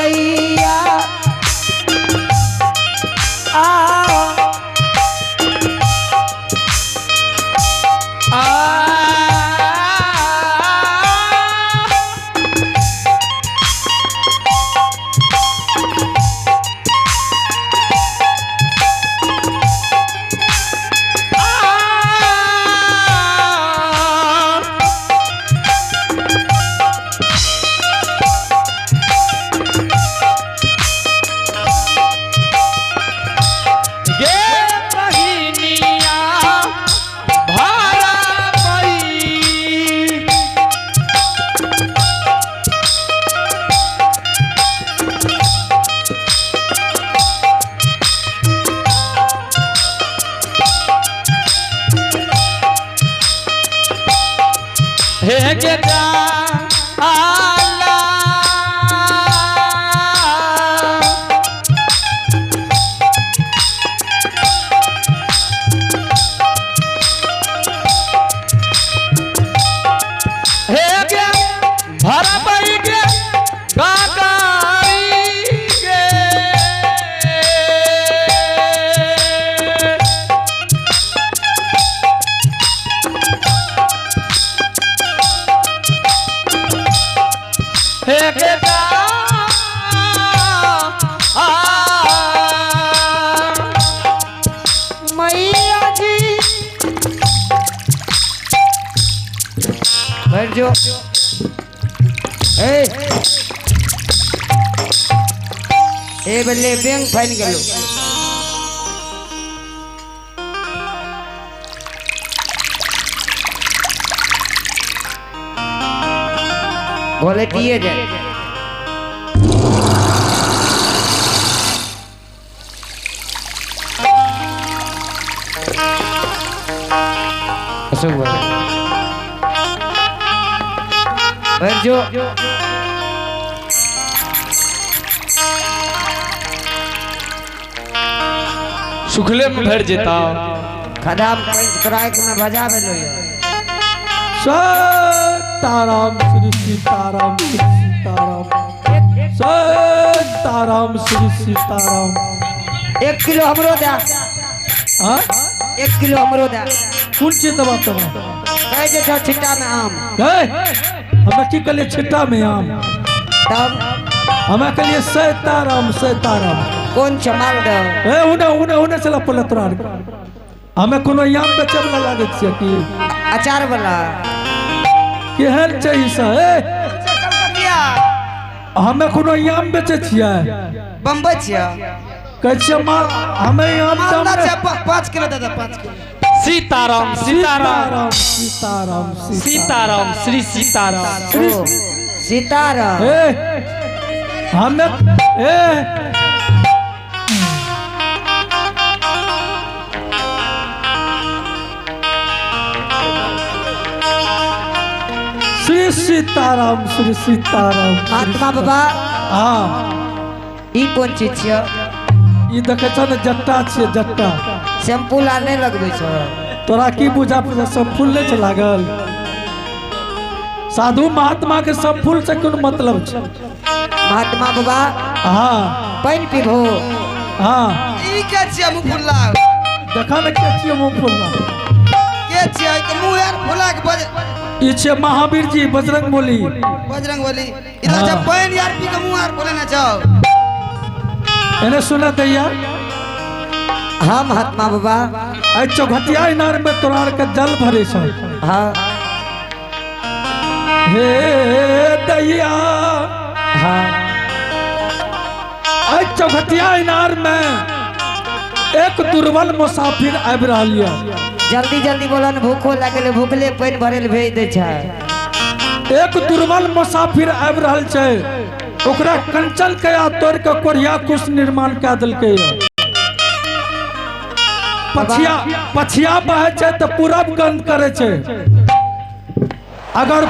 दैया आ आ गे बहिनिया भारा पई हे गे आला हे गे भरा पई गे गागारी गे हे गे आ मैया जी बैठ जो ए ए बल्ले बैंक फाइन गेलो क्वालिटी जाए अशोक भाई बैठ जो सुखले में भर जेता खदाम पंच कराए के मैं बजा बेलो यो सीताराम श्री सीताराम श्री सीताराम सीताराम श्री सीताराम 1 किलो हमरो दे। हाँ। 1 किलो हमरो दे। कोन चीज दबा तबा? कहे जे छौ छिट्टा में आम। हे, हमे की कहलिए छिट्टा में आम? तब? हमे कहलिए सीताराम सीताराम। कोन छ मालदह? ए उने उने उने चला पड़ल तोरा आरके। हमे कोनो आम बेचे वाला लागै छियै की? अचार वाला। केहन छै ई सब? ए हमे कोनो आम बेचै छियै? बम्बई छियै। कहै छियै माल हमे आम ताम मालदा नहि- छै। 5 किलो दे दे, 5 किलो। सीताराम सीताराम। सीताराम सीताराम सीताराम। सीताराम श्री सीताराम। ओ, सीताराम। ए हमे ए श्री सीताराम श्री सीताराम। महात्मा बाबा। हाँ। ई कोन चीज छियो? ई देखै छौ ने, जट्टा छियै जट्टा। शैम्पू आर नहि लगबै छौ? तोरा की बुझा पड़ै? सब फूल नहि छै लागल? साधु महात्मा के सब फूल से कोन मतलब छै? महात्मा बाबा। हाँ। पानि पीबहो? हाँ। ई के छियै मुँह फुल्ला? देखा ने के छियै मुँह फुल्ला। के छियै के मुँह यार फुला के बज ई छियै महावीर जी बजरंग बोली। बजरंग बली ई तो हाँ। जब पानि यार पी के मुँह यार फुले ना छौ। एने सुन दैया। हाँ महात्मा बाबा। एहि चौघटिया इनार में तोरा आर के जल भरे छै। हाँ। हे दैया। हाँ। एहि चौघटिया इनार में एक दुर्बल मुसाफिर आबि रहल यऽ। जल्दी जल्दी बोलो ने, भूखो लागल, भूखले पानि भरे लए भेज दै छै। एक दुर्बल मुसाफिर आबि रहल छै, ओकरा कंचन के तोड़ के कोढ़िया कुश निर्माण कए देलकै यऽ। पछिया पछिया बहै छै तऽ पूरब गंध करै छै, अगर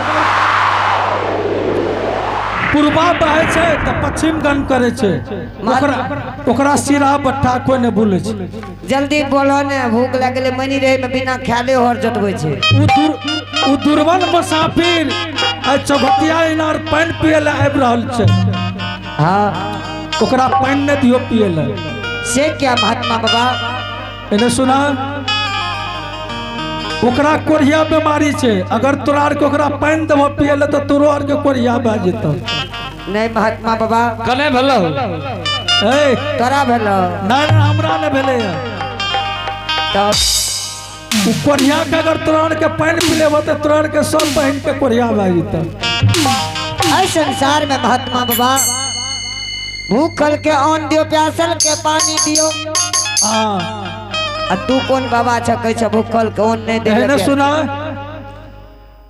पूर्वा बहै छै तऽ पश्चिम गंध करै छै। ओकरा ओकरा सिरा बट्ठा कोई नहि भूलै छै। जल्दी बोलो ने, भूख लागल, मनी रहे में बिना खाले हर जोतबै छै। उ दुर्बल मुसाफिर आइ चौघटिया इनार पानि पियै लए आबि रहल छै। हाँ। ओकरा पानि नहि दियो पिए लए। से क्या महात्मा बाबा? एने सुना, ओकरा कोढ़िया बीमारी छै, अगर तोरा आर के ओकरा पानि देबो पिए लए तऽ तोरो आर के कोढ़िया भए जेतौ। नहीं महात्मा बाबा। कने भेलौ? ए तोरा भेलौ? नहीं, नहीं, हमरा नहीं भेलै। तब ओ कोढ़िया के अगर तोरा आर के पानि पिलेबो तऽ तोरा आर के सब बहिन के कोढ़िया भए जेतौ। एहि संसार में महात्मा बाबा भूखल के अन्न दियो, प्यासल के पानी दियो। हाँ। आ तू कोन बाबा छ कहै छ भूखल के अन्न नहीं देले? एहने सुना,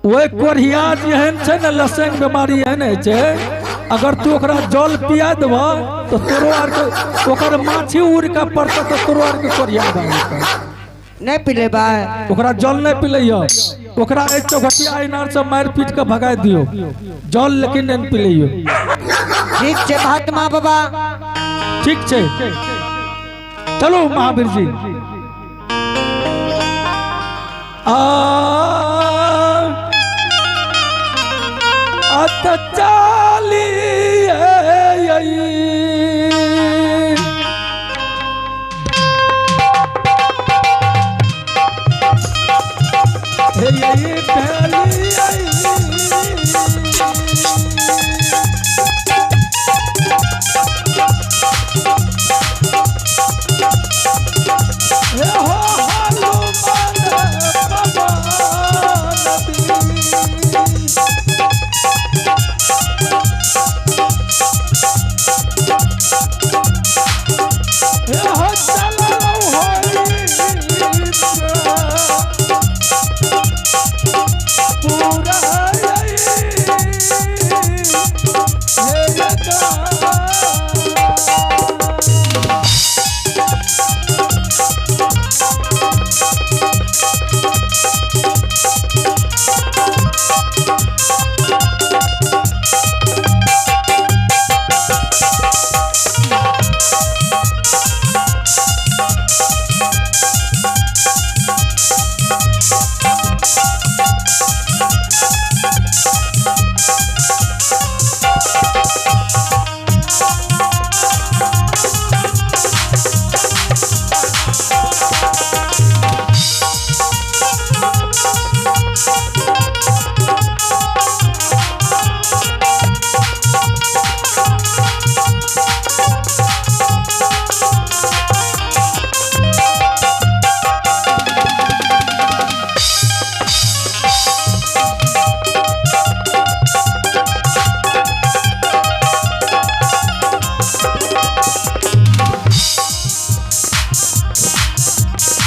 ओहि कोढ़िया जेहन छै ने, लसंग बीमारी एहन होइ छै, अगर तू ओकरा जल पिया देबह तऽ तोरो आर के ओकर माछी उड़ि के पड़तौ तऽ तोरो आर के कोढ़िया भए जेतौ। नहीं पिलेबा? ओकरा जल नहीं पिलैयो, ओकरा एहि चौखटिया इनार से मारि पीट के भगा दियो, जल लेकिन नहीं पिलैयो। ठीक छै महात्मा बाबा। ठीक छै, चलो महावीर जी। आ अत चाली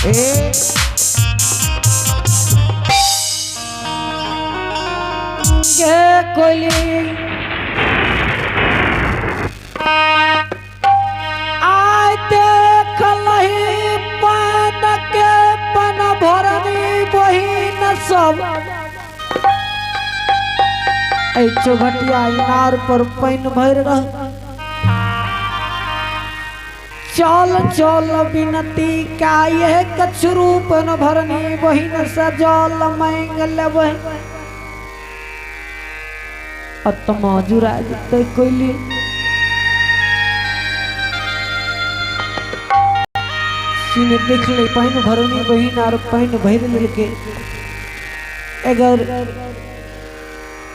ए गे कोली आय देखलही पान के पन भरनी बहिन सब एहि चौघटिया इनार पर पानि भरि रहल। चल चल विनती काये कछरू पन भरनी बहिन से जल मांग लेबै। अतमा जुरा जेतै कोइली। सीन देख ले पानि भरनी बहिन आर पानि भरि लेलकै। अगर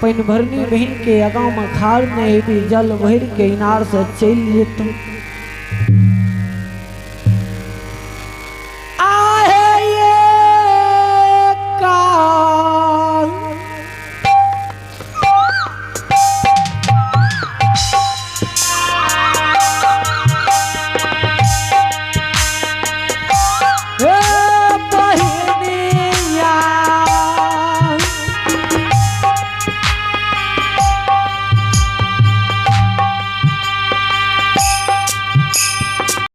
पानि भरनी बहिन के आगाँ में खाड़ नहीं हेबी, जल भरि के इनार से चलि जेतौ।